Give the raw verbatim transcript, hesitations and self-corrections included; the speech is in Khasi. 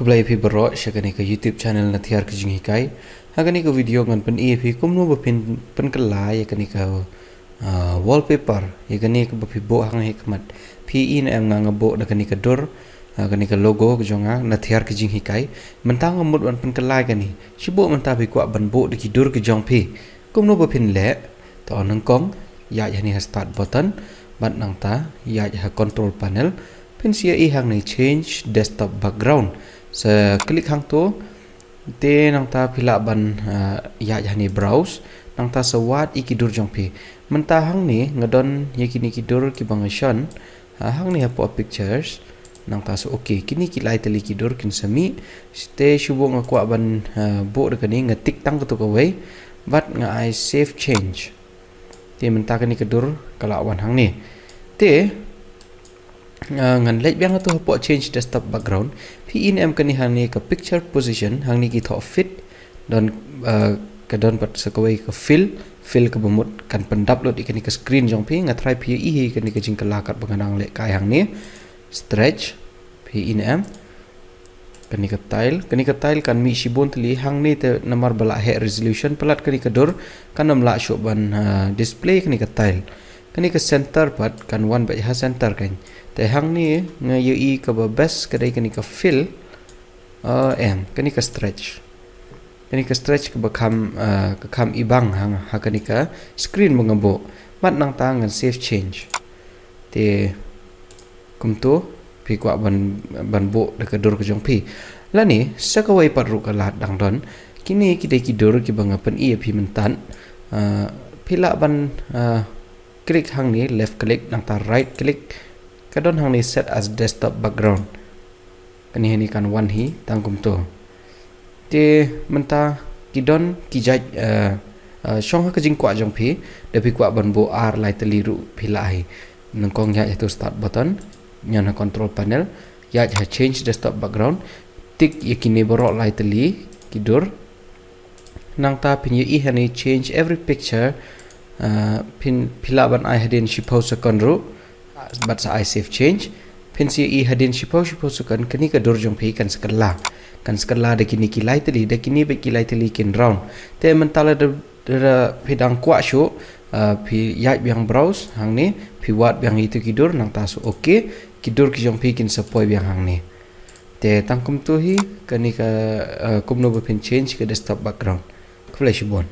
Khublei phi baroh sha kane ka YouTube channel Nathiar Ka Jinghikai. Ha kane ka video ngan pyni phi kumno ba phin pynkylla ïa kane ka, ah, wallpaper, ïa kane kaba phi buh hangne ha khmat. Phi i ne em nga nga buh da kane ka dur, ah, kane ka logo ka jong nga, Nathiar Ka Jinghikai. Mynta nga mut ban pynkylla ïa kane. Shibun mynta phi kwah ban buh da ki dur ka jong phi. Kumno ba phin leh? To nyngkong, ïaid hangne ha start button, bad nangta ïaid ha control panel, phin sa ïohi hangne change desktop background. Sa klik hangto, te nangta phi lah ban, ah, ïaid hangne browse, nangta sa wad ïa ki dur jong phi. Mynta hangne nga don ïa kine ki dur kiba nga shon, ah, hangne hapoh pictures, nangta sa okay. Kine ki lai tylli ki dur kin sa mih, te shibun nga kwah ban, ah, buh da kane, nga tick tang kato kawei, bad nga ai save change. Te mynta kane ka dur ka la wan hangne. Te, ah, ngan leit biang hato hapoh change desktop background. Phi i ne em kane hangne ka picture position, hangne ki thoh fit, don, ah, ka don pat sa kawei ka fill, fill kaba mut kan pyndap lut ïa kane ka screen jong phi, nga tharai phi ïohi ïa kane ka jingkylla katba nga dang lehkai hangne. Stretch, phi i ne em. Kane ka tile, kane ka tile kan mih shibun tylli hangne te namar ba la heh resolution palat kane ka dur, kan ym lah shuh ban, ah, display kane ka tile. Kane ka center pat kan wan beit ha center kan. Te hangne nga ïohi kaba best ka dei kane ka fill, ah, em, kane ka stretch. Kane ka stretch kaba kham, ah, ka kham ibang ha, ha kane ka screen ba nga buh. Bad nangta ngan save change. Te kumto phi kwah ban, ban buh da ka dur ka jong phi. Lane sa kawei pat ruh ka lad dang don. Kine ki dei ki dur kiba nga pyni ïa phi mynta. Ah, phi lah ban, ah, klik hangne, left click, nangta right click. Ka don hangne set as desktop background. Kane hangne kan wan hi tang kumto. Te mynta ki don ki jait, eh, eh, shong ha ka jingkwah jong phi, da phi kwah ban buh ar lai tylli ruh phi lah hi. Nyngkong ïaid hato start button, ñion ha control panel, ïaid ha change desktop background, tick ïa kine baroh lai tylli ki dur. Nangta phin ïohi hangne change every picture, eh, phin, phi lah ban ai hadien shiphew second ruh, bad sa ai save change. Phin sa ïohi hadien shiphew, shiphew second, kane ka dur jong phi kan sa kylla. Kan sa kylla da kine ki lai tylli, da kine beit ki lai tylli kin round. Te mynta lada, lada phi dang kwah shuh, ah, phi ïaid biang browse hangne, phi wad biang ïa kito ki dur, nangta sa okay, ki dur ki jong phi kin sa poi biang hangne. Te tang kumto hi, kane ka, ah, kumno ba phin change ka desktop background. Khublei shibun.